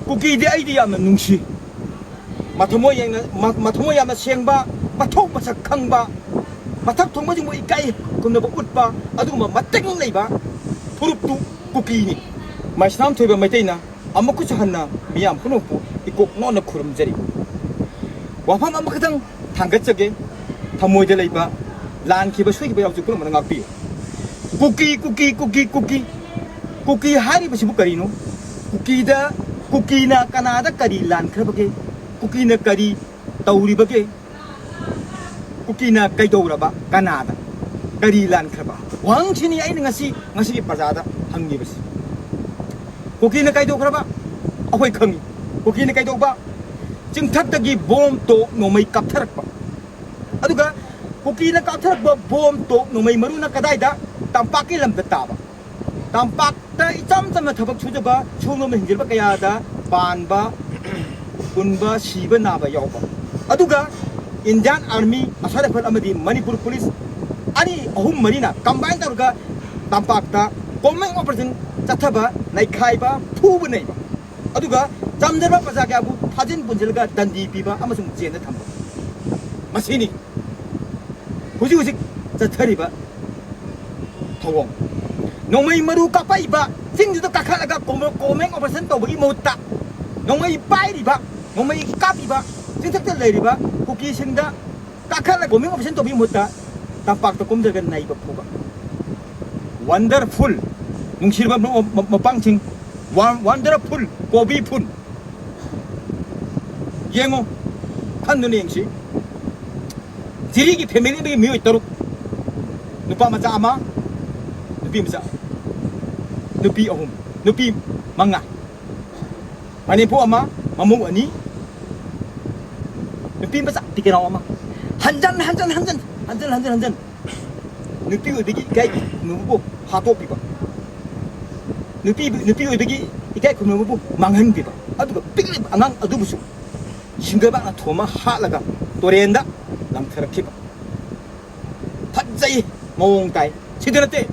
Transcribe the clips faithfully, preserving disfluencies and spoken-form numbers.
ꯀꯨꯀꯤꯗꯤ ꯑꯩꯗꯤ ꯌꯥꯝꯅ ꯅꯨꯡꯁꯤ꯫ ꯃꯊꯃꯣꯏ ꯌꯥꯝꯅ, ꯃ-, ꯃꯊꯃꯣꯏ ꯌꯥꯝꯅ ꯁꯦꯡꯕ, ꯃꯊꯧ ꯃꯁꯛ ꯈꯪꯕ, ꯃꯊꯛ ꯊꯣꯡꯕꯁꯤꯡꯕꯨ ꯏꯀꯥꯏ ꯈꯨꯝꯅꯕ ꯎꯠꯄ, ꯑꯗꯨꯒꯨꯝꯕ ꯃꯇꯤꯛ ꯂꯩꯕ ꯐꯨꯔꯨꯞꯇꯨ ꯀꯨꯀꯤꯅꯤ꯫ ꯃꯥꯏꯁꯅꯥꯝ ꯊꯣꯏꯕ ꯃꯩꯇꯩꯅ ꯑꯃꯨꯛꯀꯁꯨ ꯍꯟꯅ ꯃꯤꯌꯥꯝ ꯄꯨꯝꯅꯃꯛꯄꯨ ꯏꯀꯣꯛ ꯅꯣꯟꯅ ꯈꯨꯔꯨꯝꯖꯔꯤ꯫ ꯋꯥꯐꯝ ꯑꯃꯈꯛꯇꯪ ꯊꯥꯡꯒꯠꯆꯒꯦ, ꯊꯃꯣꯏꯗ ꯂꯩꯕ, ꯂꯥꯟꯈꯤꯕ, ꯁꯣꯏꯈꯤꯕ ꯌꯥꯎꯁꯨ ꯄꯨꯝꯅꯃꯛꯅ ꯉꯥꯛꯄꯤꯌꯨ꯫ ꯀꯨꯀꯤ, ꯀꯨꯀꯤ, ꯀꯨꯀꯤ, ꯀꯨꯀꯤ꯫ ꯀꯨꯀꯤ ꯍꯥꯏꯔꯤꯕꯁꯤꯕꯨ ꯀꯔꯤꯅꯣ? ꯀꯨꯀꯤꯗ, ꯀꯨꯀꯤꯅ ꯀꯅꯥꯗ ꯀꯔꯤ ꯂꯥꯟꯈ꯭ꯔꯕꯒꯦ? ꯀꯨꯀꯤꯅ ꯀꯔꯤ ꯇꯧꯔꯤꯕꯒꯦ? ꯀꯨꯀꯤꯅ ꯀꯩꯗꯧꯔꯕ? ꯀꯅꯥꯗ ꯀꯔꯤ ꯂꯥꯟꯈ꯭ꯔꯕ? ꯋꯥꯍꯪꯁꯤꯅꯤ ꯑꯩꯅ ꯉꯁꯤ, ꯉꯁꯤꯒꯤ ꯄ꯭ꯔꯖꯥꯗ ꯍꯪꯉꯤꯕꯁꯤ꯫ ꯀꯨꯀꯤꯅ ꯀꯩꯗꯧꯈ꯭ꯔꯕ? ꯑꯩꯈꯣꯏ ꯈꯪꯉꯤ꯫ ꯀꯨꯀꯤꯅ ꯀꯩꯗꯧꯕ? ꯆꯤꯡꯊꯛꯇꯒꯤ ꯕꯣꯝ ꯇꯣꯞ ꯅꯣꯡꯃꯩ ꯀꯥꯞꯊꯔꯛꯄ꯫ ꯑꯗꯨꯒ ꯀꯨꯀꯤꯅ ꯀꯥꯞꯊꯔꯛꯄ ꯕꯣꯝ ꯇꯣꯞ ꯅꯣꯡꯃꯩ ꯃꯔꯨꯅ ꯀꯗꯥꯏꯗ? ꯇꯝꯄꯥꯛꯀꯤ ꯂꯝꯗ ꯇꯥꯕ꯫ ꯇꯝꯄꯥꯛꯇ ꯏꯆꯝ ꯆꯝꯅ ꯊꯕꯛ ꯁꯨꯖꯕ, ꯁꯨꯡꯂꯣꯝꯗ ꯍꯤꯡꯖꯕ ꯀꯌꯥꯗ ꯄꯥꯟꯕ, ꯄꯨꯟꯕ, ꯁꯤꯕ ꯅꯥꯕ ꯌꯥꯎꯕ꯫ ꯑꯗꯨꯒ Indian Army, Assam Rifle ꯑꯃꯗꯤ Manipur Police ꯑꯅꯤ, ꯑꯍꯨꯝ, ꯃꯔꯤꯅ combine ꯇꯧꯔꯒ ꯇꯝꯄꯥꯛꯇ combing operation ꯆꯠꯊꯕ, ꯅꯩꯈꯥꯏꯕ, ꯐꯨꯕ ꯅꯩꯕ꯫ ꯑꯗꯨꯒ ꯆꯝꯖꯕ ꯄ꯭ꯔꯖꯥ ꯀꯌꯥꯕꯨ ꯐꯥꯖꯤꯟ ꯄꯨꯟꯁꯤꯜꯂꯒ ꯗꯟꯗꯤ ꯄꯤꯕ ꯑꯃꯁꯨꯡ ꯖꯦꯜꯗ ꯊꯝꯕ꯫ ꯃꯁꯤꯅꯤ ꯍꯧꯖꯤꯛ ꯍꯧꯖꯤꯛ ꯆꯠꯊꯔꯤꯕ ꯊꯧꯑꯣꯡ꯫ ꯅꯣꯡꯃꯩ ꯃꯔꯨ ꯀꯥꯞꯄꯛꯏꯕ ꯆꯤꯡꯗꯨꯗ ꯀꯥꯈꯠꯂꯒ ꯀꯣꯝ-, combing operation ꯇꯧꯕꯒꯤ ꯃꯍꯨꯠꯇ, ꯅꯣꯡꯃꯩ ꯄꯥꯏꯔꯤꯕ, ꯅꯣꯡꯃꯩ ꯀꯥꯞꯄꯤꯕ ꯆꯤꯡꯊꯛꯇ ꯂꯩꯔꯤꯕ ꯀꯨꯀꯤꯁꯤꯡꯗ ꯀꯥꯈꯠꯂꯒ combing operation ꯇꯧꯕꯒꯤ ꯃꯍꯨꯠꯇ ꯇꯝꯄꯥꯛꯇ ꯀꯨꯝꯊꯔꯒ ꯅꯩꯕ ꯐꯨꯕ꯫ Wonderful꯫ ꯅꯨꯡꯁꯤꯔꯕ ꯃ-, ꯃ-, ꯃꯄꯥꯡꯁꯤꯡ, ꯋꯥ-, wonderful ꯀꯣꯕꯤ ꯐꯨꯟ꯫ ꯌꯦꯡꯉꯨ, ꯈꯟꯗꯨꯅ ꯌꯦꯡꯁꯤ꯫ ꯖꯤꯔꯤꯒꯤ family ꯑꯃꯒꯤ ꯃꯤꯑꯣꯏ ꯇꯔꯨꯛ, ꯅꯨꯄꯥ ꯃꯆꯥ ꯑꯃ, ꯅꯨꯄꯤ ꯃꯆꯥ, ꯅꯨꯄꯤ ꯑꯍꯨꯝ, ꯅꯨꯄꯤ ꯃꯉꯥ, ꯃꯅꯦꯝꯄꯣꯛ ꯑꯃ, ꯃꯃꯧ ꯑꯅꯤ, ꯅꯨꯄꯤ ꯃꯆꯥ ꯄꯤꯀꯦꯅꯥꯎ ꯑꯃ꯫ ꯍꯟꯖꯟ, ꯍꯟꯖꯟ, ꯍꯟꯖꯟ, ꯍꯟꯖꯟ, ꯍꯟꯖꯟ, ꯍꯟꯖꯟ꯫ ꯅꯨꯄꯤ ꯑꯣꯏꯕꯒꯤ ꯏꯀꯥꯏ ꯈꯨꯝꯅꯕꯕꯨ ꯍꯥꯠꯇꯣꯛꯄꯤꯕ꯫ ꯅꯨꯄꯤ, ꯅꯨꯄꯤ ꯑꯣꯏꯕꯒꯤ ꯏꯀꯥꯏ ꯈꯨꯝꯅꯕꯕꯨ ꯃꯥꯡꯍꯟꯕꯤꯕ꯫ ꯑꯗꯨꯒ ꯄꯤꯛꯂꯤꯕ ꯑꯉꯥꯡ ꯑꯗꯨꯕꯨꯁꯨ ꯁꯤꯡꯒꯕꯥꯛꯅ ꯊꯣꯝꯃ ꯍꯥꯠꯂꯒ ꯇꯨꯔꯦꯟꯗ ꯂꯪꯊꯔꯛꯈꯤꯕ꯫ ꯐꯖꯩ, ꯃꯑꯣꯡ ꯇꯥꯏ꯫ ꯁꯤꯗ ꯅꯠꯇꯦ,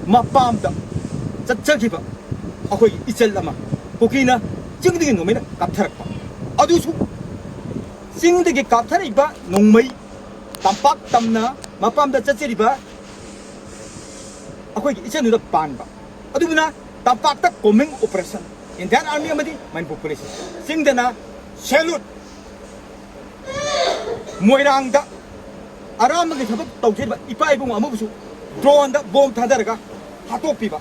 ꯃꯄꯥꯝꯗ ꯆꯠꯆꯈꯤꯕ ꯑꯩꯈꯣꯏꯒꯤ ꯏꯆꯜ ꯑꯃ ꯀꯨꯀꯤꯅ ꯆꯤꯡꯗꯒꯤ ꯅꯣꯡꯃꯩꯅ ꯀꯥꯞꯊꯔꯛꯄ꯫ ꯑꯗꯨꯁꯨ ꯆꯤꯡꯗꯒꯤ ꯀꯥꯞꯊꯔꯛꯏꯕ ꯅꯣꯡꯃꯩ ꯇꯝꯄꯥꯛ ꯇꯝꯅ ꯃꯄꯥꯝꯗ ꯆꯠꯆꯔꯤꯕ ꯑꯩꯈꯣꯏꯒꯤ ꯏꯆꯟꯗꯨꯗ ꯄꯥꯟꯕ꯫ ꯑꯗꯨꯗꯨꯅ ꯇꯝꯄꯥꯛꯇ combined operation, Indian Army ꯑꯃꯗꯤ ꯃꯅꯤꯄꯨꯔ ꯄꯨꯂꯤꯁ꯫ ꯆꯤꯡꯗꯅ salute꯫ ꯃꯣꯏꯔꯥꯡꯗ ꯑꯔꯥꯟꯕꯒꯤ ꯊꯕꯛ ꯇꯧꯖꯔꯤꯕ ꯏꯄꯥ ꯏꯕꯨꯡ ꯑꯃꯕꯨꯁꯨ droneꯗ bomb ꯊꯥꯗꯔꯒ ꯍꯥꯠꯇꯣꯛꯄꯤꯕ꯫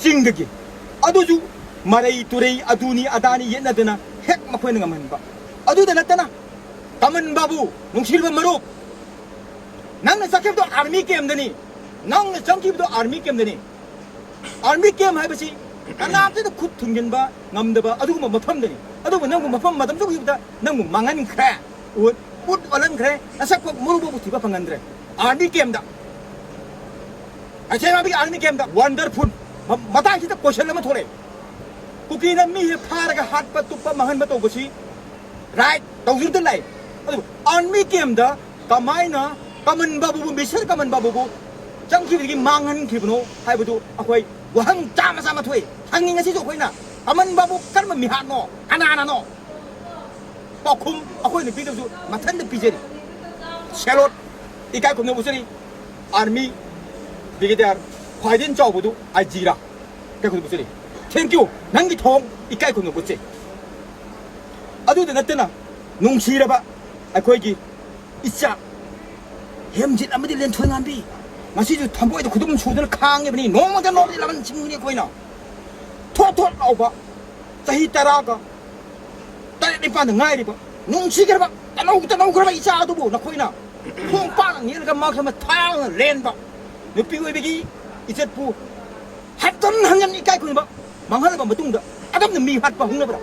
ꯆꯤꯡꯗꯒꯤ꯫ ꯑꯗꯨꯁꯨ ꯃꯔꯩ ꯇꯨꯔꯩ ꯑꯗꯨꯅꯤ ꯑꯗꯥꯅꯤ ꯌꯦꯠꯅꯗꯅ ꯍꯦꯛ ꯃꯈꯣꯏꯅ ꯉꯝꯍꯟꯕ꯫ ꯑꯗꯨꯗ ꯅꯠꯇꯅ ꯀꯃꯟ ꯕꯥꯕꯨ, ꯅꯨꯡꯁꯤꯔꯕ ꯃꯔꯨꯞ, ꯅꯪꯅ ꯆꯠꯈꯤꯕꯗꯣ army campꯗꯅꯤ꯫ ꯅꯪꯅ ꯆꯪꯈꯤꯕꯗꯣ army campꯗꯅꯤ꯫ Army camp ꯍꯥꯏꯕꯁꯤ ꯀꯅꯥꯝꯇꯗ ꯈꯨꯠ ꯊꯨꯡꯖꯤꯟꯕ ꯉꯝꯗꯕ ꯑꯗꯨꯒꯨꯝꯕ ꯃꯐꯝꯗꯅꯤ꯫ ꯑꯗꯨꯕꯨ ꯅꯪꯕꯨ ꯃꯐꯝ ꯃꯇꯝ ꯆꯧꯈꯤꯕꯗ ꯅꯪꯕꯨ ꯃꯥꯡꯍꯟꯈ꯭ꯔꯦ꯫ ꯎꯠ, ꯎꯠ ꯑꯣꯜꯍꯟꯈ꯭ꯔꯦ꯫ ꯅꯁꯛ ꯃꯔꯨ ꯐꯥꯎꯕ ꯊꯤꯕ ꯐꯪꯍꯟꯗ꯭ꯔꯦ꯫ Army campꯗ꯫ ꯀꯩꯊꯦꯜ ꯃꯥꯟꯕꯤꯒꯤ army campꯗ꯫ Wonderful꯫ ꯃ-, ꯃꯇꯥꯡꯁꯤꯗ question ꯑꯃ ꯊꯣꯛꯂꯛꯑꯦ꯫ ꯀꯨꯀꯤꯅ ꯃꯤꯁꯦ ꯐꯥꯔꯒ ꯍꯥꯠꯄ ꯇꯨꯞꯄ ꯃꯥꯡꯍꯟꯕ ꯇꯧꯕꯁꯤ right ꯇꯧꯖꯨꯗ ꯂꯥꯛꯏ꯫ ꯑꯗꯨꯕꯨ army campꯗ ꯀꯃꯥꯏꯅ ꯀꯃꯟ ꯕꯥꯕꯨꯕꯨ, ꯃꯤꯁꯇꯔ ꯀꯃꯟ ꯕꯥꯕꯨꯕꯨ ꯆꯪꯈꯤꯕꯗꯒꯤ ꯃꯥꯡꯍꯟꯈꯤꯕꯅꯣ ꯍꯥꯏꯕꯗꯨ ꯑꯩꯈꯣꯏ ꯋꯥꯍꯪ ꯆꯥꯝꯃ ꯆꯥꯝꯃ ꯊꯣꯛꯏ꯫ ꯍꯪꯉꯤ ꯉꯁꯤꯁꯨ ꯑꯩꯈꯣꯏꯅ, ꯀꯃꯟ ꯕꯥꯕꯨ ꯀꯔꯝꯕ ꯃꯤꯍꯥꯠꯅꯣ? ꯀꯅꯥꯅꯅꯣ? ꯄꯥꯎꯈꯨꯝ ꯑꯩꯈꯣꯏꯅ ꯄꯤꯗꯕꯁꯨ ꯃꯊꯟꯇ ꯄꯤꯖꯔꯤ꯫ Salute꯫ ꯏꯀꯥꯏ ꯈꯨꯝꯅꯕ ꯎꯠꯆꯔꯤ꯫ Army Brigadier ꯈ꯭ꯋꯥꯏꯗꯒꯤ ꯆꯥꯎꯕꯗꯨ ꯑꯥꯏ ꯖꯤꯔꯥ꯫ ꯏꯀꯥꯏ ꯈꯨꯝꯅꯕ ꯎꯠꯆꯔꯤ꯫ Thank you꯫ ꯅꯪꯒꯤ ꯊꯧꯑꯣꯡ ꯏꯀꯥꯏ ꯈꯨꯝꯅꯕ ꯎꯠꯆꯩ꯫ ꯑꯗꯨꯗ ꯅꯠꯇꯅ ꯅꯨꯡꯁꯤꯔꯕ ꯑꯩꯈꯣꯏꯒꯤ ꯏꯆꯥ ꯍꯦꯝꯖꯤꯠ ꯑꯃꯗꯤ ꯂꯦꯟꯊꯣꯏꯉꯥꯝꯕꯤ ꯉꯁꯤꯁꯨ ꯊꯃꯣꯏꯗ ꯈꯨꯗꯨꯝ ꯁꯨꯗꯨꯅ ꯈꯥꯡꯉꯤꯕꯅꯤ꯫ ꯅꯣꯡꯃꯗ ꯅꯣꯡꯃꯗꯤ ꯂꯃꯟ ꯁꯤꯡꯕꯅꯤ ꯑꯩꯈꯣꯏꯅ꯫ ꯊꯣꯠ ꯊꯣꯠ ꯂꯥꯎꯕ ꯆꯍꯤ ꯇꯔꯥꯒ ꯇꯔꯦꯠ ꯅꯤꯄꯥꯟꯗ ꯉꯥꯏꯔꯤꯕ ꯅꯨꯡꯁꯤꯈ꯭ꯔꯕ ꯇꯅꯧ ꯇꯅꯧꯈ꯭ꯔꯕ ꯏꯆꯥ ꯑꯗꯨꯕꯨ ꯅꯈꯣꯏꯅ ꯈꯣꯡꯄꯥꯛꯅ ꯅꯦꯠꯂꯒ ꯃꯥꯡꯈ꯭ꯔꯕ ꯊꯥꯡꯅ ꯂꯦꯟꯕ ꯅꯨꯄꯤ ꯑꯣꯏꯕꯒꯤ ꯏꯖꯠꯄꯨ ꯍꯟꯖꯟ ꯍꯟꯖꯟ ꯏꯀꯥꯏ ꯈꯨꯝꯅꯕ ꯃꯥꯡꯍꯜꯂꯕ ꯃꯇꯨꯡꯗ ꯑꯗꯨꯝꯅ ꯃꯤ ꯍꯥꯠꯄ ꯍꯧꯅꯕ꯭ꯔꯥ?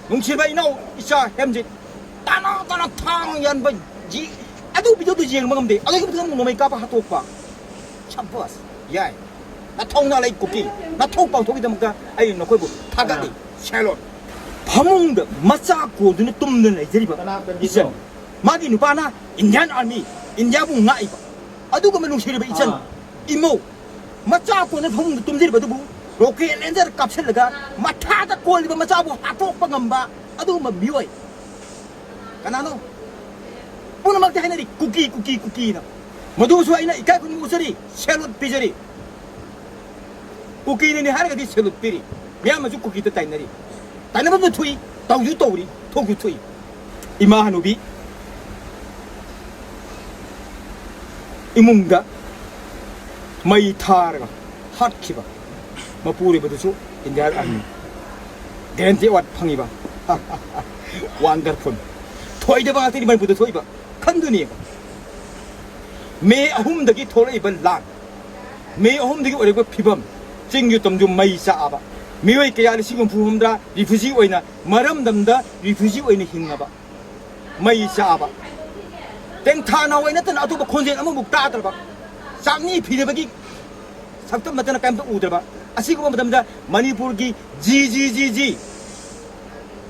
ꯅꯨꯡꯁꯤꯕ ꯏꯅꯥꯎ ꯏꯆꯥ ꯍꯦꯝꯖꯤꯠ ꯇꯥꯅ ꯇꯥꯅ ꯊꯥꯡ ꯌꯥꯟꯕ ꯖꯤ-, ꯑꯗꯨ ꯚꯤꯗꯤꯑꯣꯗꯨ ꯌꯦꯡꯕ ꯉꯝꯗꯦ꯫ ꯑꯗꯨꯒꯤ ꯃꯇꯨꯡꯗ ꯑꯃꯨꯛ ꯅꯣꯡꯃꯩ ꯀꯥꯞꯄ ꯍꯥꯠꯇꯣꯛꯄ꯫ ꯁꯕꯥꯁ! ꯌꯥꯏ꯫ ꯅꯊꯧꯅꯥ ꯂꯩ ꯀꯨꯀꯤ꯫ ꯅꯊꯧ ꯄꯥꯡꯊꯣꯛꯈꯤꯗꯃꯛꯇ ꯑꯩ ꯅꯈꯣꯏꯕꯨ ꯊꯥꯒꯠꯂꯤ꯫ ꯑꯥ꯫ Salute꯫ ꯐꯃꯨꯡꯗ ꯃꯆꯥ ꯀꯣꯟꯗꯨꯅ ꯇꯨꯝꯗꯨꯅ ꯂꯩꯖꯔꯤꯕ ꯀꯅꯥ ꯀꯔꯤꯅꯣ? ꯏꯆꯟ꯫ ꯃꯥꯒꯤ ꯅꯨꯄꯥꯅ Indian Army, ꯏꯟꯗꯤꯌꯥꯕꯨ ꯉꯥꯛꯏꯕ꯫ ꯑꯗꯨꯒꯨꯝꯕ ꯅꯨꯡꯁꯤꯔꯕ ꯏꯆꯟ꯫ ꯑꯥ꯫ ꯏꯃꯧ, ꯃꯆꯥ ꯀꯣꯟꯅ ꯐꯃꯨꯡꯗ ꯇꯨꯝꯖꯔꯤꯕꯗꯨꯕꯨ rocket launcher ꯀꯥꯞꯁꯤꯜꯂꯒ ꯃꯊꯥꯗ ꯀꯣꯜꯂꯤꯕ ꯃꯆꯥꯕꯨ ꯍꯥꯠꯇꯣꯛꯄ ꯉꯝꯕ ꯑꯗꯨꯒꯨꯝꯕ ꯃꯤꯑꯣꯏ꯫ ꯀꯅꯥꯅꯣ? ꯄꯨꯝꯅꯃꯛꯇꯤ ꯍꯥꯏꯅꯔꯤ, "ꯀꯨꯀꯤ, ꯀꯨꯀꯤ, ꯀꯨꯀꯤꯅ"꯫ ꯃꯗꯨꯁꯨ ꯑꯩꯅ ꯏꯀꯥꯏ ꯈꯨꯝꯅꯕ ꯎꯠꯆꯔꯤ, salute ꯄꯤꯖꯔꯤ꯫ ꯀꯨꯀꯤꯅꯅꯤ ꯍꯥꯏꯔꯒꯗꯤ salute ꯄꯤꯔꯤ꯫ ꯃꯤꯌꯥꯝꯅꯁꯨ ꯀꯨꯀꯤꯗ ꯇꯥꯏꯅꯔꯤ꯫ ꯇꯥꯏꯅꯕꯗꯨ ꯊꯣꯛꯏ, ꯇꯧꯁꯨ ꯇꯧꯔꯤ, ꯊꯣꯛꯁꯨ ꯊꯣꯛꯏ꯫ ꯏꯃꯥ ꯍꯅꯨꯕꯤ ꯏꯃꯨꯡꯗ ꯃꯩ ꯊꯥꯔꯒ ꯍꯥꯠꯈꯤꯕ ꯃꯄꯨꯔꯣꯏꯕꯗꯨꯁꯨ Indian Army Guarantee Award ꯐꯪꯉꯤꯕ꯫ Wonderful꯫ ꯊꯣꯏꯗꯕ ꯉꯥꯛꯇꯅꯤ ꯃꯅꯤꯄꯨꯔꯗ ꯊꯣꯛꯏꯕ꯫ ꯈꯪꯗꯨꯅꯦꯕ꯫ ꯃꯦ ꯑꯍꯨꯝꯗꯒꯤ ꯊꯣꯛꯂꯛꯏꯕ ꯂꯥꯟ, ꯃꯦ ꯑꯍꯨꯝꯗꯒꯤ ꯑꯣꯏꯔꯛꯄ ꯐꯤꯕꯝ, ꯆꯤꯡꯁꯨ ꯇꯝꯁꯨ ꯃꯩ ꯆꯥꯛꯑꯕ, ꯃꯤꯑꯣꯏ ꯀꯌꯥ ꯂꯤꯁꯤꯡ ꯍꯨꯝꯐꯨ ꯍꯨꯝꯗ꯭ꯔꯥ refugee ꯑꯣꯏꯅ ꯃꯔꯝꯗꯝꯗ refugee ꯑꯣꯏꯅ ꯍꯤꯡꯉꯕ, ꯃꯩ ꯆꯥꯛꯑꯕ, ꯇꯦꯡꯊꯥ ꯅꯥꯋꯥꯏ ꯅꯠꯇꯅ ꯑꯇꯣꯞꯄ ꯈꯣꯟꯖꯦꯜ ꯑꯃꯐꯥꯎ ꯇꯥꯗ꯭ꯔꯕ, ꯆꯥꯛꯅꯤ ꯐꯤꯗꯕꯒꯤ ꯁꯛꯇꯝ ꯅꯠꯇꯅ ꯀꯔꯤꯝꯇ ꯎꯗ꯭ꯔꯕ, ꯑꯁꯤꯒꯨꯝꯕ ꯃꯇꯝꯗ ꯃꯅꯤꯄꯨꯔꯒꯤ ꯖꯤ ꯖꯤ ꯖꯤ ꯖꯤ,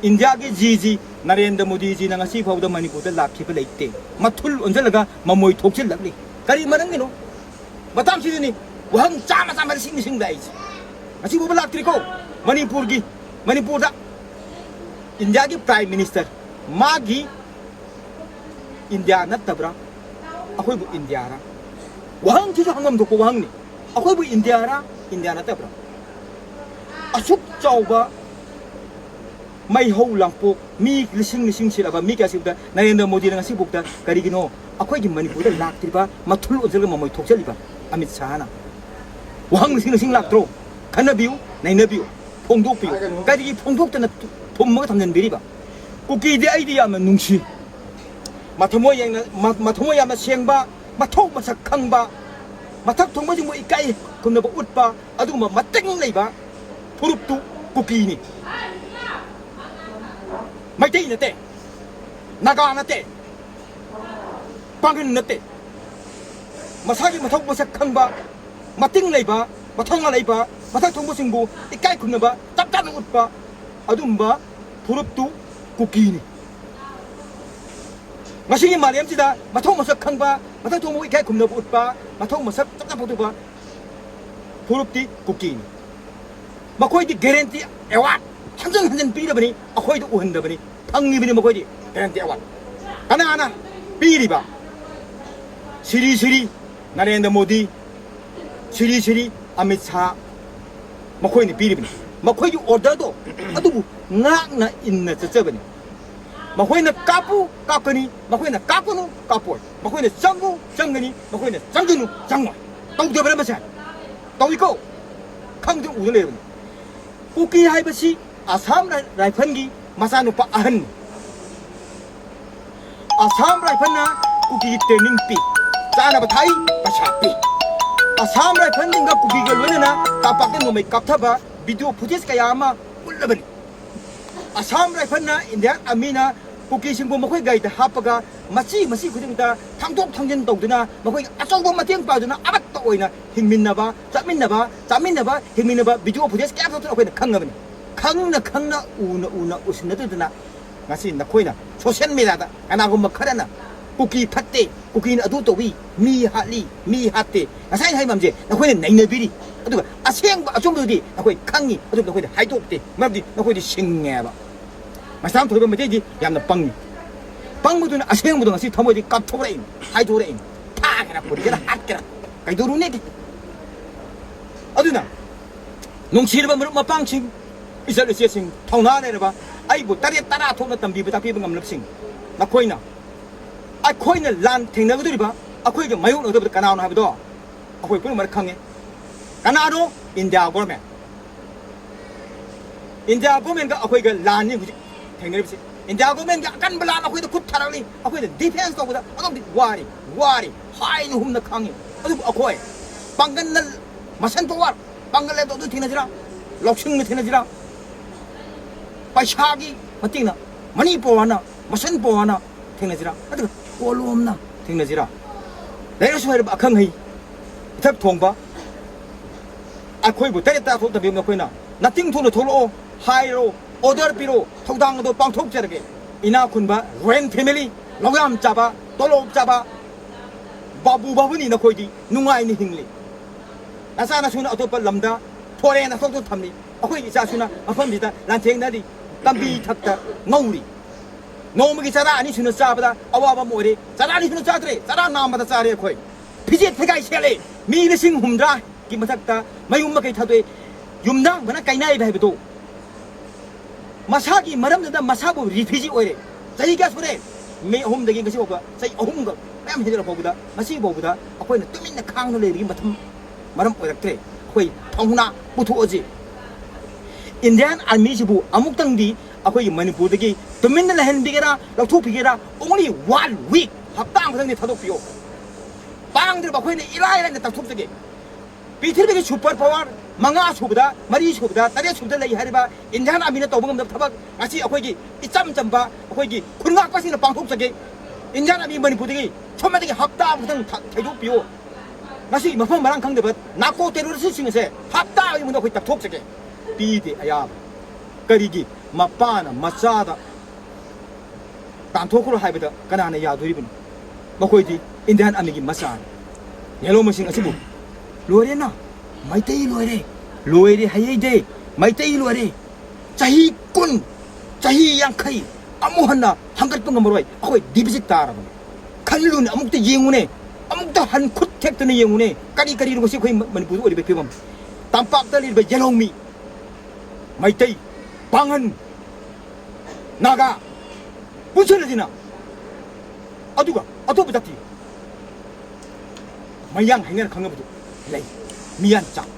ꯏꯟꯗꯤꯌꯥꯒꯤ ꯖꯤ ꯖꯤ ꯅꯔꯦꯟꯗ꯭ꯔ ꯃꯣꯗꯤꯖꯤꯅ ꯉꯁꯤ ꯐꯥꯎꯗ ꯃꯅꯤꯄꯨꯔꯗ ꯂꯥꯛꯈꯤꯕ ꯂꯩꯇꯦ꯫ ꯃꯊꯨꯜ ꯑꯣꯟꯁꯤꯜꯂꯒ ꯃꯃꯣꯏ ꯊꯣꯛꯆꯤꯜꯂꯛꯂꯤ꯫ ꯀꯔꯤ ꯃꯔꯝꯒꯤꯅꯣ? ꯃꯇꯥꯡꯁꯤꯗꯅꯤ ꯋꯥꯍꯪ ꯆꯥꯝꯃ ꯆꯥꯝꯃ ꯂꯤꯁꯤꯡ ꯂꯤꯁꯤꯡ ꯂꯥꯛꯏꯁꯦ꯫ ꯉꯁꯤ ꯐꯥꯎꯕ ꯂꯥꯛꯇ꯭ꯔꯤꯀꯣ꯫ ꯃꯅꯤꯄꯨꯔꯒꯤ, ꯃꯅꯤꯄꯨꯔꯗ ꯏꯟꯗꯤꯌꯥꯒꯤ Prime Minister, ꯃꯥꯒꯤ ꯏꯟꯗꯤꯌꯥ ꯅꯠꯇꯕ꯭ꯔꯥ? ꯑꯩꯈꯣꯏꯕꯨ ꯏꯟꯗꯤꯌꯥꯔꯥ? ꯋꯥꯍꯪꯁꯤꯁꯨ ꯍꯪꯐꯝ ꯊꯣꯛꯄ ꯋꯥꯍꯪꯅꯤ꯫ ꯑꯩꯈꯣꯏꯕꯨ ꯏꯟꯗꯤꯌꯥꯔꯥ, ꯏꯟꯗꯤꯌꯥ ꯅꯠꯇꯕ꯭ꯔꯥ? ꯑꯁꯨꯛ ꯆꯥꯎꯕ ꯃꯩ ꯍꯧ ꯂꯥꯡꯄꯣꯛ, ꯃꯤ ꯂꯤꯁꯤꯡ ꯂꯤꯁꯤꯡ ꯁꯤꯔꯕ, ꯃꯤ ꯀꯌꯥ ꯁꯤꯕꯗ ꯅꯔꯦꯟꯗ꯭ꯔ ꯃꯣꯗꯤꯅ ꯉꯁꯤꯐꯥꯎꯗ ꯀꯔꯤꯒꯤꯅꯣ ꯑꯩꯈꯣꯏꯒꯤ ꯃꯅꯤꯄꯨꯔꯗ ꯂꯥꯛꯇ꯭ꯔꯤꯕ, ꯃꯊꯨꯜ ꯑꯣꯟꯁꯤꯜꯂꯒ ꯃꯃꯣꯏ ꯊꯣꯛꯆꯜꯂꯤꯕ ꯑꯃꯤꯠ ꯁꯥꯍꯅ? ꯋꯥꯍꯪ ꯂꯤꯁꯤꯡ ꯂꯤꯁꯤꯡ ꯂꯥꯛꯇ꯭ꯔꯣ? ꯈꯟꯅꯕꯤꯌꯨ, ꯅꯩꯅꯕꯤꯌꯨ, ꯐꯣꯡꯗꯣꯛꯄꯤꯌꯨ꯫ ꯀꯔꯤꯒꯤ ꯐꯣꯡꯗꯣꯛꯇꯅ ꯊꯨꯝꯃꯒ ꯊꯝꯖꯤꯟꯕꯤꯔꯤꯕ? ꯀꯨꯀꯤꯗꯤ ꯑꯩꯗꯤ ꯌꯥꯝꯅ ꯅꯨꯡꯁꯤ꯫ ꯃꯊꯃꯣꯏ ꯌꯥꯝꯅ, ꯃ-, ꯃꯊꯃꯣꯏ ꯌꯥꯝꯅ ꯁꯦꯡꯕ, ꯃꯊꯧ ꯃꯁꯛ ꯈꯪꯕ, ꯃꯊꯛ ꯊꯣꯡꯕꯁꯤꯡꯕꯨ ꯏꯀꯥꯏ ꯈꯨꯝꯅꯕ ꯎꯠꯄ, ꯑꯗꯨꯒꯨꯝꯕ ꯃꯇꯤꯡ ꯂꯩꯕ ꯐꯨꯔꯨꯞꯇꯨ ꯀꯨꯀꯤꯅꯤ꯫ ꯃꯩꯇꯩ ꯅꯠꯇꯦ, ꯅꯥꯒꯥ ꯅꯠꯇꯦ, ꯄꯥꯡꯒꯟ ꯅꯠꯇꯦ꯫ ꯃꯁꯥꯒꯤ ꯃꯊꯧ ꯃꯁꯛ ꯈꯪꯕ, ꯃꯇꯤꯡ ꯂꯩꯕ, ꯃꯊꯧꯅꯥ ꯂꯩꯕ, ꯃꯊꯛ ꯊꯣꯡꯕꯁꯤꯡꯕꯨ ꯏꯀꯥꯏ ꯈꯨꯝꯅꯕ ꯆꯞ ꯆꯥꯅ ꯎꯠꯄ ꯑꯗꯨꯝꯕ ꯐꯨꯔꯨꯞꯇꯨ ꯀꯨꯀꯤꯅꯤ꯫ ꯉꯁꯤꯒꯤ ꯃꯥꯂꯦꯝꯁꯤꯗ ꯃꯊꯧ ꯃꯁꯛ ꯈꯪꯕ, ꯃꯊꯛ ꯊꯣꯡꯕ ꯏꯀꯥꯏ ꯈꯨꯝꯅꯕ ꯎꯠꯄ, ꯃꯊꯧ ꯃꯁꯛ ꯆꯞꯅ ꯄꯥꯡꯊꯣꯛꯄ ꯐꯨꯔꯨꯞꯇꯤ ꯀꯨꯀꯤꯅꯤ꯫ ꯃꯈꯣꯏꯗꯤ guarantee award ꯍꯟꯖꯤꯟ ꯍꯟꯖꯤꯟ ꯄꯤꯔꯕꯅꯤ, ꯑꯩꯈꯣꯏꯗ ꯎꯍꯟꯗꯕꯅꯤ꯫ ꯐꯪꯉꯤꯕꯅꯤ ꯃꯈꯣꯏꯗꯤ guarantee award꯫ ꯀꯅꯥꯅ ꯄꯤꯔꯤꯕ? ꯁꯤꯔꯤ ꯁꯤꯔꯤ ꯅꯔꯦꯟꯗ꯭ꯔ ꯃꯣꯗꯤ, ꯁꯤꯔꯤ ꯁꯤꯔꯤ ꯑꯃꯤꯠ ꯁꯥꯍ, ꯃꯈꯣꯏꯅ ꯄꯤꯔꯤꯕꯅꯤ꯫ ꯃꯈꯣꯏꯒꯤ order ꯗꯣ ꯑꯗꯨꯕꯨ ꯉꯥꯛꯅ ꯏꯟꯅ ꯆꯠꯆꯕꯅꯤ꯫ ꯃꯈꯣꯏꯅ ꯀꯥꯞꯄꯨ ꯀꯥꯞꯀꯅꯤ, ꯃꯈꯣꯏꯅ ꯀꯥꯞꯀꯅꯨ ꯀꯥꯞꯄꯣꯏ, ꯃꯈꯣꯏꯅ ꯆꯪꯉꯨ ꯆꯪꯒꯅꯤ, ꯃꯈꯣꯏꯅ ꯆꯪꯒꯅꯨ ꯆꯪꯉꯣꯏ꯫ ꯇꯧꯗꯕ꯭ꯔꯥ ꯃꯁꯦ? ꯇꯧꯏꯀꯣ꯫ ꯈꯪꯗꯦ, ꯎꯗ ꯂꯩꯔꯕꯅꯤ꯫ ꯀꯨꯀꯤ ꯍꯥꯏꯕꯁꯤ ꯑꯁꯥꯝ ꯔꯥꯏ-, ꯔꯥꯏꯐꯜꯒꯤ ꯃꯆꯥꯅꯨꯄꯥ ꯑꯍꯟꯅꯤ꯫ ꯑꯁꯥꯝ ꯔꯥꯏꯐꯜꯅ ꯀꯨꯀꯤꯒꯤ training ꯄꯤ, ꯆꯥꯅꯕ ꯊꯥꯛꯏ, ꯄꯩꯁꯥ ꯄꯤ꯫ ꯑꯁꯥꯝ ꯔꯥꯏꯐꯜꯁꯤꯡꯒ ꯀꯨꯀꯤꯒ ꯂꯣꯏꯅꯅ ꯇꯝꯄꯥꯛꯇ ꯅꯣꯡꯃꯩ ꯀꯥꯞꯊꯕ video footage ꯀꯌꯥ ꯑꯃ ꯎꯠꯂꯕꯅꯤ꯫ ꯑꯁꯥꯝ ꯔꯥꯏꯐꯜꯅ Indian Armyꯅ ꯀꯨꯀꯤꯁꯤꯡꯕꯨ ꯃꯈꯣꯏ ꯒꯥꯔꯤꯗ ꯍꯥꯞꯄꯒ ꯃꯆꯤ ꯃꯆꯤ ꯈꯨꯗꯤꯡꯗ ꯊꯥꯡꯗꯣꯛ ꯊꯥꯡꯖꯤꯟ ꯇꯧꯗꯨꯅ ꯃꯈꯣꯏꯒꯤ ꯑꯆꯧꯕ ꯃꯇꯦꯡ ꯄꯥꯡꯗꯨꯅ ꯑꯃꯠꯇ ꯑꯣꯏꯅ ꯍꯤꯡꯃꯤꯟꯅꯕ, ꯆꯠꯃꯤꯟꯅꯕ, ꯆꯥꯃꯤꯟꯅꯕ, ꯍꯤꯡꯃꯤꯟꯅꯕ video footage ꯀꯌꯥ ꯊꯣꯛꯇꯨꯅ ꯑꯩꯈꯣꯏꯅ ꯈꯪꯉꯕꯅꯤ꯫ ꯈꯪꯅ ꯈꯪꯅ, ꯎꯅ ꯎꯅ, ꯎꯁꯤꯟꯅꯗꯨꯅ ꯉꯁꯤ ꯅꯈꯣꯏꯅ social mediaꯗ ꯀꯅꯥꯒꯨꯝꯕ ꯈꯔꯅ ꯀꯨꯀꯤ ꯐꯠꯇꯦ, ꯀꯨꯀꯤꯅ ꯑꯗꯨ ꯇꯧꯏ, ꯃꯤ ꯍꯥꯠꯂꯤ, ꯃꯤ ꯍꯥꯠꯇꯦ, ꯉꯁꯥꯏ ꯍꯥꯏ ꯃꯌꯥꯝꯁꯦ ꯅꯈꯣꯏꯅ ꯅꯩꯅꯕꯤꯔꯤ꯫ ꯑꯗꯨꯒ ꯑꯁꯦꯡꯕ ꯑꯆꯨꯝꯕꯗꯨꯗꯤ ꯅꯈꯣꯏ ꯈꯪꯉꯤ, ꯑꯗꯨꯕꯨ ꯅꯈꯣꯏꯗ ꯍꯥꯏꯗꯣꯛꯇꯦ, ꯃꯔꯝꯗꯤ ꯅꯈꯣꯏꯗꯤ ꯁꯤꯡꯉꯦꯕ꯫ ꯃꯁꯥ ꯊꯣꯛꯏꯕ ꯃꯩꯇꯩꯗꯤ ꯌꯥꯝꯅ ꯄꯪꯉꯤ꯫ ꯄꯪꯕꯗꯨꯅ ꯑꯁꯦꯡꯕꯗꯣ ꯉꯁꯤ ꯊꯃꯣꯏꯗꯤ ꯀꯥꯞꯊꯣꯔꯛꯏꯅꯤ, ꯍꯥꯏꯗꯣꯔꯛꯏꯅꯤ꯫ ꯊꯥꯒꯦꯔꯥ, ꯄꯨꯟꯒꯦꯔꯥ, ꯍꯥꯠꯀꯦꯔꯥ, ꯀꯩꯗꯧꯔꯨꯅꯦꯒꯦ? ꯑꯗꯨꯅ ꯅꯨꯡꯁꯤꯔꯕ ꯃꯔꯨꯞ ꯃꯄꯥꯡꯁꯤꯡ, ꯏꯆꯜ ꯏꯆꯦꯁꯤꯡ, ꯊꯧꯅꯥ ꯂꯩꯔꯕ, ꯑꯩꯕꯨ ꯇꯔꯦꯠ ꯇꯔꯥ ꯊꯣꯛꯅ ꯇꯝꯕꯤꯕ ꯇꯥꯛꯄꯤꯕ ꯉꯝꯂꯕꯁꯤꯡ, ꯅꯈꯣꯏꯅ ꯑꯩꯈꯣꯏꯅ ꯂꯥꯟ ꯊꯦꯡꯅꯒꯗꯧꯔꯤꯕ, ꯑꯩꯈꯣꯏꯒ ꯃꯥꯌꯣꯛꯅꯒꯗꯕꯗ ꯀꯅꯥꯅꯣ ꯍꯥꯏꯕꯗꯣ ꯑꯩꯈꯣꯏ ꯄꯨꯝꯅꯃꯛꯅ ꯈꯪꯉꯤ꯫ ꯀꯅꯥꯅꯣ? India government꯫ India governmentꯒ ꯑꯩꯈꯣꯏꯒ ꯂꯥꯟꯅꯤ ꯍꯧꯖꯤꯛ ꯊꯦꯡꯅꯔꯤꯕꯁꯤ꯫ India governmentꯒꯤ ꯑꯀꯟꯕ ꯂꯥꯟ ꯑꯩꯈꯣꯏꯗ ꯈꯨꯠ ꯊꯥꯔꯛꯂꯤ꯫ ꯑꯩꯈꯣꯏꯗ defence ꯇꯧꯕꯗ ꯑꯗꯨꯛꯀꯤ ꯋꯥꯔꯤ, ꯋꯥꯔꯤ, ꯍꯥꯏꯅ ꯍꯨꯝꯅ ꯈꯥꯡꯉꯤ꯫ ꯑꯗꯨꯕꯨ ꯑꯩꯈꯣꯏ ꯄꯥꯡꯒꯜꯅ, muscle power, ꯄꯥꯡꯒꯜ ꯂꯩꯕꯗꯣ ꯑꯗꯨ ꯊꯦꯡꯅꯁꯤꯔꯥ? ꯂꯧꯁꯤꯡꯅ ꯊꯦꯡꯅꯁꯤꯔꯥ? ꯄꯩꯁꯥꯒꯤ ꯃꯇꯦꯡꯅ, money powerꯅ, muscle powerꯅ ꯊꯦꯡꯅꯁꯤꯔꯥ? ꯅꯠꯇ꯭ꯔꯒ ꯀꯣꯂꯣꯝꯅ ꯊꯦꯡꯅꯁꯤꯔꯥ? ꯂꯥꯏꯔꯤꯛ ꯂꯥꯏꯁꯨ ꯍꯩꯔꯕ ꯑꯈꯪ ꯑꯍꯩ, ꯏꯊꯛ ꯊꯣꯡꯕ, ꯑꯩꯈꯣꯏꯕꯨ ꯇꯔꯦꯠ ꯇꯔꯥ ꯊꯣꯛ ꯇꯝꯕꯤꯕ ꯅꯈꯣꯏꯅ ꯅꯇꯤꯡ ꯊꯨꯅ ꯊꯣꯛꯂꯛꯑꯣ ꯍꯥꯏꯔꯣ, order ꯄꯤꯔꯣ, ꯊꯧꯗꯥꯡ ꯑꯗꯣ ꯄꯥꯡꯊꯣꯛꯆꯔꯒꯦ꯫ ꯏꯅꯥꯛ ꯈꯨꯟꯕ royal family, ꯂꯧꯌꯥꯝ ꯆꯥꯕ, ꯇꯣꯂꯣꯞ ꯆꯥꯕ, ꯕꯥꯕꯨ ꯕꯥꯕꯨꯅꯤ ꯅꯈꯣꯏꯗꯤ, ꯅꯨꯡꯉꯥꯏꯅ ꯍꯤꯡꯂꯤ꯫ ꯅꯆꯥ ꯅꯁꯨꯅ ꯑꯇꯣꯞꯄ ꯂꯝꯗ, ꯐꯣꯔꯦꯟ ꯑꯇꯣꯞꯄ ꯊꯝꯂꯤ꯫ ꯑꯩꯈꯣꯏ ꯏꯆꯥꯁꯨꯅ ꯃꯐꯝꯁꯤꯗ ꯂꯥꯟꯊꯦꯡꯅꯔꯤ, ꯇꯝꯕꯤ ꯊꯛꯇ ꯉꯧꯔꯤ꯫ ꯅꯣꯡꯃꯒꯤ ꯆꯔꯥ ꯑꯅꯤ ꯁꯨꯅ ꯆꯥꯕꯗ ꯑꯋꯥꯕ ꯑꯃ ꯑꯣꯏꯔꯦ꯫ ꯆꯔꯥ ꯑꯅꯤ ꯁꯨꯅ ꯆꯥꯗ꯭ꯔꯦ, ꯆꯔꯥ ꯅꯥꯝꯃꯗ ꯆꯥꯔꯦ ꯑꯩꯈꯣꯏ꯫ ꯐꯤꯖꯦꯠ ꯐꯤꯒꯥꯏ ꯁꯦꯠꯂꯦ꯫ ꯃꯤ ꯂꯤꯁꯤꯡ ꯍꯨꯝꯗ꯭ꯔꯥꯒꯤ ꯃꯊꯛꯇ ꯃꯌꯨꯝ ꯃꯀꯩ ꯊꯥꯗꯣꯛꯑꯦ꯫ ꯌꯨꯝꯅꯥꯡꯕꯅ ꯀꯥꯏꯅꯩꯕ ꯍꯥꯏꯕꯗꯣ꯫ ꯃꯁꯥꯒꯤ ꯃꯔꯝꯗꯨꯗ ꯃꯁꯥꯕꯨ ꯔꯤꯐ꯭ꯌꯨꯖꯤ ꯑꯣꯏꯔꯦ꯫ ꯆꯍꯤ ꯀꯌꯥ ꯁꯨꯔꯦ? ꯃꯦ ꯑꯍꯨꯝꯗꯒꯤ ꯉꯁꯤ ꯐꯥꯎꯕ ꯆꯍꯤ ꯑꯍꯨꯝꯒ ꯃꯌꯥꯝ ꯍꯦꯟꯖꯜꯂꯛ ꯐꯥꯎꯕꯗ, ꯉꯁꯤ ꯐꯥꯎꯕꯗ ꯑꯩꯈꯣꯏꯅ ꯇꯨꯃꯤꯟꯅ ꯈꯥꯡꯅ ꯂꯩꯕꯒꯤ ꯃꯊꯝ-, ꯃꯔꯝ ꯑꯣꯏꯔꯛꯇ꯭ꯔꯦ꯫ ꯑꯩꯈꯣꯏ ꯊꯧꯅꯥ ꯄꯨꯊꯣꯛꯑꯁꯤ꯫ ꯏꯟꯗꯤꯌꯥꯟ ꯑꯥꯔꯃꯤꯁꯤꯕꯨ ꯑꯃꯨꯛꯇꯪꯗꯤ ꯑꯩꯈꯣꯏꯒꯤ ꯃꯅꯤꯄꯨꯔꯗꯒꯤ ꯇꯨꯃꯤꯟꯅ ꯂꯩꯍꯟꯕꯤꯒꯦꯔꯥ, ꯂꯧꯊꯣꯛꯄꯤꯒꯦꯔꯥ, only one week, ꯍꯞꯇꯥ ꯑꯃꯈꯛꯇꯪꯗꯤ ꯊꯥꯗꯣꯛꯄꯤꯌꯣ꯫ ꯄꯥꯡꯗ꯭ꯔꯕ ꯑꯩꯈꯣꯏꯅ ꯏꯔꯥꯏ ꯂꯥꯏꯅ ꯇꯥꯛꯊꯣꯛꯆꯒꯦ꯫ ꯄ꯭ꯔꯤꯊꯤꯕꯤꯒꯤ ꯁꯨꯄꯔ ꯄꯥꯋꯔ ꯃꯉꯥ ꯁꯨꯕꯗ, ꯃꯔꯤ ꯁꯨꯕꯗ, ꯇꯔꯦꯠ ꯁꯨꯕꯗ ꯂꯩ ꯍꯥꯏꯔꯤꯕ ꯏꯟꯗꯤꯌꯥꯟ ꯑꯥꯔꯃꯤꯅ ꯇꯧꯕ ꯉꯝꯗꯕ ꯊꯕꯛ ꯉꯁꯤ ꯑꯩꯈꯣꯏꯒꯤ ꯏꯆꯝ ꯆꯝꯕ ꯑꯩꯈꯣꯏꯒꯤ ꯈꯨꯟꯉꯥꯛꯄꯁꯤꯡꯅ ꯄꯥꯡꯊꯣꯛꯆꯒꯦ꯫ ꯏꯟꯗꯤꯌꯥꯟ ꯑꯥꯔꯃꯤ ꯃꯅꯤꯄꯨꯔꯗꯒꯤ ꯁꯣꯝꯗꯒꯤ ꯍꯞꯇꯥ ꯑꯃꯈꯛꯇꯪ ꯊ-, ꯊꯩꯗꯣꯛꯄꯤꯌꯨ꯫ ꯉꯁꯤ ꯃꯐꯝ ꯃꯔꯥꯡ ꯈꯪꯗꯕ ꯅꯥꯔꯀꯣ ꯇꯦꯔꯣꯔꯤꯁꯁꯤꯡ ꯑꯁꯦ ꯍꯞꯇꯥ ꯑꯃꯒꯤ ꯃꯅꯨꯡꯗ ꯑꯩꯈꯣꯏ ꯇꯛꯊꯣꯛꯆꯒꯦ꯫ ꯄꯤꯗꯦ ꯑꯌꯥꯕ꯫ ꯀꯔꯤꯒꯤ? ꯃꯄꯥꯅ ꯃꯆꯥꯗ ꯇꯥꯟꯊꯣꯛꯈ꯭ꯔꯣ ꯍꯥꯏꯕꯗ ꯀꯅꯥꯅ ꯌꯥꯗꯣꯔꯤꯕꯅꯣ? ꯃꯈꯣꯏꯗꯤ ꯏꯟꯗꯤꯌꯥꯟ ꯑꯥꯔꯃꯤꯒꯤ ꯃꯆꯥꯅꯤ꯫ ꯌꯦꯜꯍꯧ ꯃꯁꯤꯡ ꯑꯁꯤꯕꯨ ꯂꯣꯏꯔꯦꯅ, ꯃꯩꯇꯩ ꯂꯣꯏꯔꯦ, ꯂꯣꯏꯔꯦ ꯍꯥꯏꯍꯩꯗꯦ, ꯃꯩꯇꯩ ꯂꯣꯏꯔꯦ꯫ ꯆꯍꯤ ꯀꯨꯟ, ꯆꯍꯤ ꯌꯥꯡꯈꯩ ꯑꯃꯨꯛ ꯍꯟꯅ ꯍꯪꯒꯠꯄ ꯉꯝꯃꯔꯣꯏ꯫ ꯑꯩꯈꯣꯏ ꯗꯤꯐꯤꯁꯤꯠ ꯇꯥꯔꯕꯅꯤ꯫ ꯈꯜꯂꯨꯅꯦ, ꯑꯃꯨꯛꯇ ꯌꯦꯡꯉꯨꯅꯦ, ꯑꯃꯨꯛꯇ ꯍꯟ ꯈꯨꯠ ꯊꯦꯛꯇꯅ ꯌꯦꯡꯉꯨꯅꯦ꯫ ꯀꯔꯤ ꯀꯔꯤꯅꯣ ꯉꯁꯤ ꯑꯩꯈꯣꯏ ꯃꯅꯤꯄꯨꯔꯗ ꯑꯣꯏꯔꯤꯕ ꯐꯤꯕꯝ? ꯇꯝꯄꯥꯛꯇ ꯂꯩꯔꯤꯕ ꯌꯦꯜꯍꯧꯃꯤ, ꯃꯩꯇꯩ, ꯄꯥꯡꯒꯟ, ꯅꯥꯒꯥ ꯄꯨꯟꯁꯤꯜꯂꯁꯤꯅ, ꯑꯗꯨꯒ ꯑꯇꯣꯞꯄ ꯖꯥꯇꯤ ꯃꯌꯥꯡ ꯍꯥꯏꯅꯔ ꯈꯪꯅꯕꯗꯨ ꯂꯩ꯫ ꯃꯤꯌꯥꯟ ꯆꯥꯡ꯫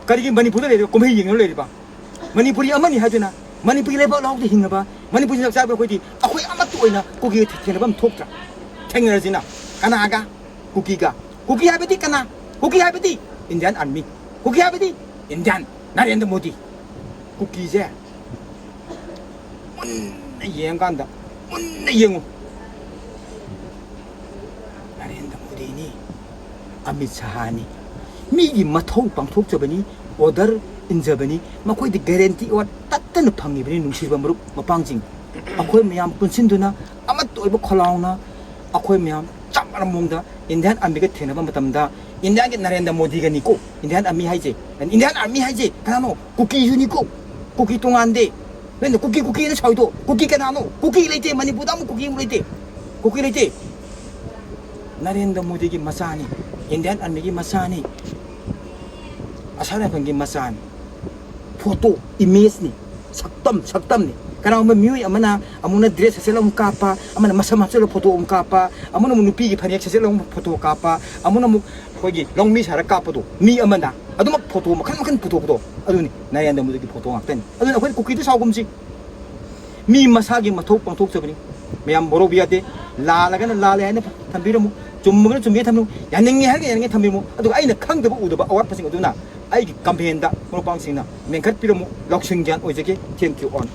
ꯀꯔꯤꯒꯤ ꯃꯅꯤꯄꯨꯔꯗ ꯂꯩꯔꯤꯕ ꯀꯨꯝꯍꯩ ꯌꯦꯡꯅꯕ ꯂꯩꯔꯤꯕ? ꯃꯅꯤꯄꯨꯔꯤ ꯑꯃꯅꯤ ꯍꯥꯏꯗꯨꯅ, ꯃꯅꯤꯄꯨꯔꯒꯤ ꯂꯩꯕꯥꯛ ꯂꯩꯍꯥꯎꯗ ꯍꯤꯡꯉꯕ, ꯃꯅꯤꯄꯨꯔ ꯆꯤꯟꯖꯥꯛ ꯆꯥꯕ ꯑꯩꯈꯣꯏꯗꯤ, ꯑꯩꯈꯣꯏ ꯑꯃꯠꯇ ꯑꯣꯏꯅ ꯀꯨꯀꯤꯒ ꯊꯦꯡꯅꯕ ꯑꯃ ꯊꯣꯛꯇ꯭ꯔꯥ? ꯊꯦꯡꯅꯔꯁꯤꯅ꯫ ꯀꯅꯥꯒ? ꯀꯨꯀꯤꯒ꯫ ꯀꯨꯀꯤ ꯍꯥꯏꯕꯗꯤ ꯀꯅꯥ? ꯀꯨꯀꯤ ꯍꯥꯏꯕꯗꯤ ꯏꯟꯗꯤꯌꯥꯟ ꯑꯥꯔꯃꯤ꯫ ꯀꯨꯀꯤ ꯍꯥꯏꯕꯗꯤ ꯏꯟꯗꯤꯌꯥꯟ ꯅꯔꯦꯟꯗ꯭ꯔ ꯃꯣꯗꯤ꯫ ꯀꯨꯀꯤꯁꯦ ꯃꯨꯟꯅ ꯌꯦꯡꯉꯀꯥꯟꯗ, ꯃꯨꯟꯅ ꯌꯦꯡꯉꯨ꯫ ꯅꯔꯦꯟꯗ꯭ꯔ ꯃꯣꯗꯤꯅꯤ, ꯑꯃꯤꯠ ꯁꯍꯥꯅꯤ꯫ ꯃꯤꯒꯤ ꯃꯊꯧ ꯄꯥꯡꯊꯣꯛꯆꯕꯅꯤ, ꯑꯣꯔꯗꯔ ꯏꯟꯖꯕꯅꯤ꯫ ꯃꯈꯣꯏꯗꯤ ꯒꯦꯔꯦꯟꯇꯤ ꯑꯣꯔ ꯇꯠꯇꯅ ꯐꯪꯉꯤꯕꯅꯤ, ꯅꯨꯡꯁꯤꯕ ꯃꯔꯨꯞ ꯃꯄꯥꯡꯁꯤꯡ꯫ ꯑꯩꯈꯣꯏ ꯃꯌꯥꯝ ꯄꯨꯟꯁꯤꯟꯗꯨꯅ ꯑꯃꯠꯇ ꯑꯣꯏꯕ ꯈꯣꯜꯂꯥꯎꯅ ꯑꯩꯈꯣꯏ ꯃꯌꯥꯝ ꯆꯞ ꯃꯥꯟꯅꯕ ꯃꯑꯣꯡꯗ ꯏꯟꯗꯤꯌꯥꯟ ꯑꯥꯔꯃꯤꯒ ꯊꯦꯡꯅꯕ ꯃꯇꯝꯗ, ꯏꯟꯗꯤꯌꯥꯒꯤ ꯅꯔꯦꯟꯗ꯭ꯔ ꯃꯣꯗꯤꯒꯅꯤꯀꯣ ꯏꯟꯗꯤꯌꯥꯟ ꯑꯥꯔꯃꯤ ꯍꯥꯏꯁꯦ꯫ ꯏꯟꯗꯤꯌꯥꯟ ꯑꯥꯔꯃꯤ ꯍꯥꯏꯁꯦ ꯀꯅꯥꯅꯣ? ꯀꯨꯀꯤꯁꯨꯅꯤꯀꯣ꯫ ꯀꯨꯀꯤ ꯇꯣꯉꯥꯟꯗꯦ꯫ ꯅꯣꯏꯅ ꯀꯨꯀꯤ ꯀꯨꯀꯤꯅ ꯁꯥꯎꯏꯗꯣ꯫ ꯀꯨꯀꯤ ꯀꯅꯥꯅꯣ? ꯀꯨꯀꯤ ꯂꯩꯇꯦ, ꯃꯅꯤꯄꯨꯔꯗ ꯑꯃꯨꯛ ꯀꯨꯀꯤ ꯑꯃꯨꯛ ꯂꯩꯇꯦ꯫ ꯀꯨꯀꯤ ꯂꯩꯇꯦ꯫ ꯅꯔꯦꯟꯗ꯭ꯔ ꯃꯣꯗꯤꯒꯤ ꯃꯆꯥꯅꯤ, ꯏꯟꯗꯤꯌꯥꯟ ꯑꯥꯔꯃꯤꯒꯤ ꯃꯆꯥꯅꯤ, ꯑꯁꯥꯝ ꯔꯥꯏꯐꯜꯒꯤ ꯃꯆꯥꯅꯤ꯫ ꯐꯣꯇꯣ, ꯏꯃꯦꯖꯅꯤ, ꯁꯛꯇꯝ, ꯁꯛꯇꯝꯅꯤ꯫ ꯀꯅꯥꯒꯨꯝꯕ ꯃꯤꯑꯣꯏ ꯑꯃꯅ ꯑꯃꯨꯛꯅ ꯗ꯭ꯔꯦꯁ ꯁꯦꯠꯆꯜꯂ ꯑꯃꯨꯛ ꯀꯥꯞꯄ, ꯑꯃꯅ ꯃꯁꯝ ꯍꯥꯞꯆꯜꯂ ꯐꯣꯇꯣ ꯑꯃꯨꯛ ꯀꯥꯞꯄ, ꯑꯃꯅ ꯑꯃꯨꯛ ꯅꯨꯄꯤꯒꯤ ꯐꯅꯦꯛ ꯁꯦꯠꯆꯜꯂ ꯑꯃꯨꯛ ꯐꯣꯇꯣ ꯀꯥꯞꯄ, ꯑꯃꯅ ꯑꯃꯨꯛ ꯑꯩꯈꯣꯏꯒꯤ ꯂꯧꯃꯤ ꯁꯥꯔ ꯀꯥꯞꯄꯗꯣ, ꯃꯤ ꯑꯃꯅ ꯑꯗꯨꯃꯛ ꯐꯣꯇꯣ ꯃꯈꯜ ꯃꯈꯜ ꯄꯨꯊꯣꯛꯄꯗꯣ, ꯑꯗꯨꯅꯤ ꯅꯔꯦꯟꯗ꯭ꯔ ꯃꯣꯗꯤꯒꯤ ꯐꯣꯇꯣ ꯉꯥꯛꯇꯅꯤ꯫ ꯑꯗꯨꯅ ꯑꯩꯈꯣꯏꯅ ꯀꯨꯀꯤꯗ ꯁꯥꯎꯒꯨꯝꯁꯤ꯫ ꯃꯤ ꯃꯁꯥꯒꯤ ꯃꯊꯧ ꯄꯥꯡꯊꯣꯛꯆꯕꯅꯤ꯫ ꯃꯌꯥꯝ ꯕꯣꯔꯣꯕꯤ ꯌꯥꯗꯦ꯫ ꯂꯥꯜꯂꯒꯅ ꯂꯥꯜꯂꯦ ꯍꯥꯏꯅ ꯊꯝꯕꯤꯔꯝꯃꯨ, ꯆꯨꯝꯃꯒꯅ ꯆꯨꯝꯃꯦ ꯊꯝꯕꯤꯔꯝꯃꯨ, ꯌꯥꯅꯤꯡꯉꯦ ꯍꯥꯏꯔꯒ ꯌꯥꯅꯤꯡꯉꯦ ꯊꯝꯕꯤꯔꯝꯃꯨ꯫ ꯑꯗꯨꯒ ꯑꯩꯅ ꯈꯪꯗꯕ ꯎꯗꯕ ꯑꯋꯥꯠꯄꯁꯤꯡ ꯑꯗꯨꯅ ꯑꯩꯒꯤ ꯀꯝꯄ꯭ꯂꯦꯟꯗ ꯃꯔꯨꯞ ꯃꯄꯥꯡꯁꯤꯡꯅ ꯃꯦꯟꯈꯠꯄꯤꯔꯝꯃꯨ꯫ ꯂꯧꯁꯤꯡ ꯒ꯭ꯌꯥꯟ ꯑꯣꯏꯖꯒꯦ꯫ Thank you all꯫